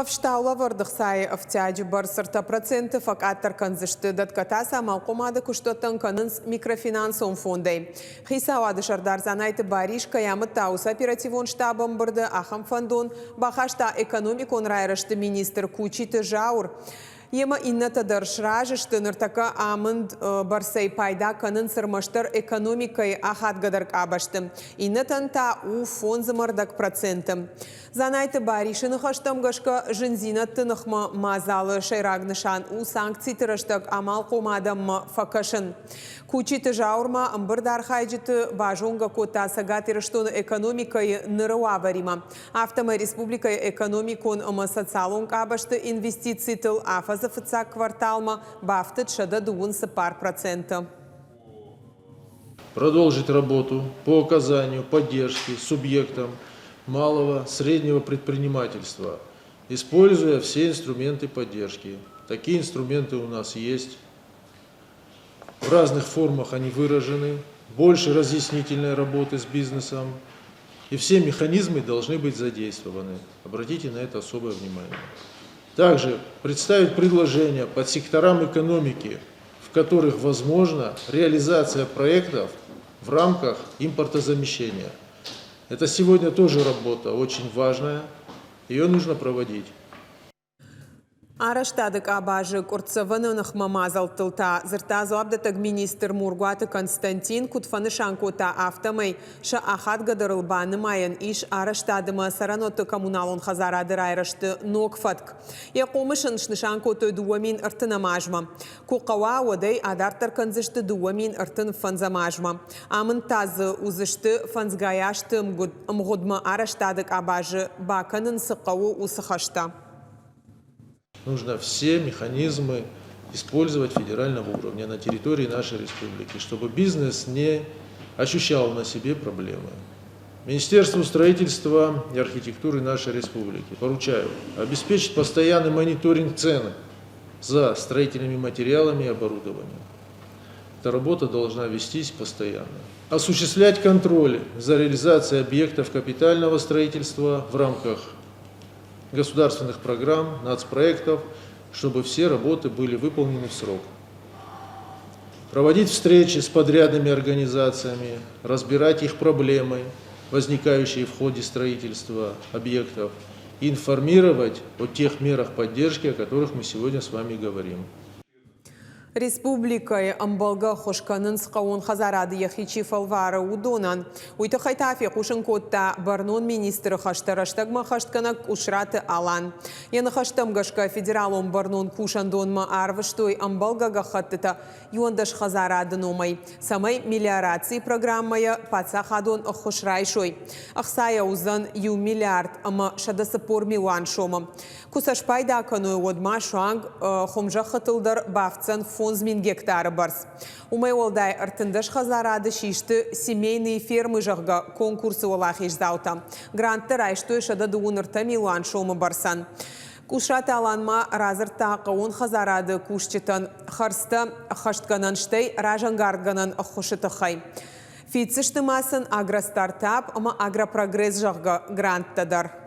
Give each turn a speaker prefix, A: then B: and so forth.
A: Ӕфстаулӕвӕрды хцайы ӕфтиаджы бӕрц 3% фӕкъаддӕр кӕндзысты, дӕтгӕ та сӕ амалхъомады куыстуӕттӕн кӕнынц микрофинансон фондӕй. Хицауады сӕрдар Дзанайты Барис кӕй амыдта, уыцы оперативон штабы ӕмбырды ахӕм фӕндон бахаста экономикон райрӕзты министр Кучиты Зауыр. Йемӕ иннӕтӕ дӕр сразы сты, ныртӕккӕ амынд бӕрцӕй пайда кӕнынц ӕрмӕстдӕр экономикӕйы ахадгӕдӕр къабӕзты, иннӕтӕн та у 5,5%. Дзанайты Барисы ныхӕстӕм гӕсгӕ, зындзинӕдты ныхмӕ мадзалы сӕйраг нысан у санкциты рӕстӕг амалхъом адӕммӕ фӕкӕсын. Кучиты Зауыр ма ӕмбырды архайджыты базонгӕ кодта Цӕгат Ирыстоны экономикӕйы ныры уавӕримӕ. Афтӕмӕй республикӕйы экономикон ӕмӕ социалон къабӕзты инвестицитыл афӕдзы фыццаг кварталмӕ бафтыд 124%.
B: Продолжить работу по оказанию поддержки субъектам малого, среднего предпринимательства, используя все инструменты поддержки. Такие инструменты у нас есть. В разных формах они выражены. Больше разъяснительной работы с бизнесом. И все механизмы должны быть задействованы. Обратите на это особое внимание. Также представить предложения по секторам экономики, в которых возможна реализация проектов в рамках импортозамещения. Это сегодня тоже работа очень важная, ее нужно проводить.
A: Арӕзтады къабазы къуырццӕвӕны ныхмӕ мадзӕлттыл та дзырдта дзуапдӕттӕг министр Мургуаты Константин, куыд фӕнысан кодта, афтӕмӕй сӕ ахадгӕдӕрыл банымайӕн ис арӕзтады ӕмӕ цӕрӕнуӕтты коммуналон хӕдзарады райрӕзты ног фӕтк. Йӕ хъомыс ын снысан кодтой 2030 азмӕ. Куы хъӕуа, уӕд ӕй адарддӕр кӕндзысты 2035 азмӕ. Амынд та дзы уыдзысты фӕндзгай азты ӕмгъуыдмӕ арӕзтады къабазы бакӕнын цы хъӕуы, уыцы хӕстӕ.
B: Нужно все механизмы использовать федерального уровня на территории нашей республики, чтобы бизнес не ощущал на себе проблемы. Министерству строительства и архитектуры нашей республики поручаю обеспечить постоянный мониторинг цен за строительными материалами и оборудованием. Эта работа должна вестись постоянно. Осуществлять контроль за реализацией объектов капитального строительства в рамках государственных программ, нацпроектов, чтобы все работы были выполнены в срок. Проводить встречи с подрядными организациями, разбирать их проблемы, возникающие в ходе строительства объектов, и информировать о тех мерах поддержки, о которых мы сегодня с вами говорим.
A: Республикӕйы ӕмбӕлгӕ ӕххуыс кӕнынц хъӕууон хӕдзарады йӕхи чи фӕлвары, уыдонӕн. Уый тыххӕй та фехъусын кодта бӕрнон министры хӕстӕ рӕстӕгмӕ ӕххӕстгӕнӕг Къусраты Алан. Йӕ ныхӕстӕм гӕсгӕ федералон бӕрнон кусӕндонмӕ арвыстой ӕмбӕлгӕ гӕххӕттытӕ 11 хӕдзарады номӕй, цӕмӕй мелиорацийы программӕйӕ паддзахадон ӕххуыс райсой. Ӕхцайӕ уыдзӕн иу миллиард ӕмӕ 140 милуан сомы. Куы сӕ спайда кӕной, уӕд ма суанг хуымзӕххытыл дӕр бафтдзӕн 5000 гектары бӕрц. Уымӕй уӕлдай 13 хӕдзарады систы «Семейные фермы», зӕгъгӕ, конкурсы уӕлахиздзаутӕ. Гранттӕ райстой 133 милуан сомы бӕрцӕн. Къусраты Алан ма радзырдта хъӕууон хӕдзарады кусджытӕн хӕрдзтӕ ӕххӕстгӕнӕн, стӕй разӕнгардгӕнӕн ӕххуысы тыххӕй. Фиддзысты ма сын «Агростартап» ӕмӕ «Агропрогресс», зӕгъгӕ, гранттӕ дӕр.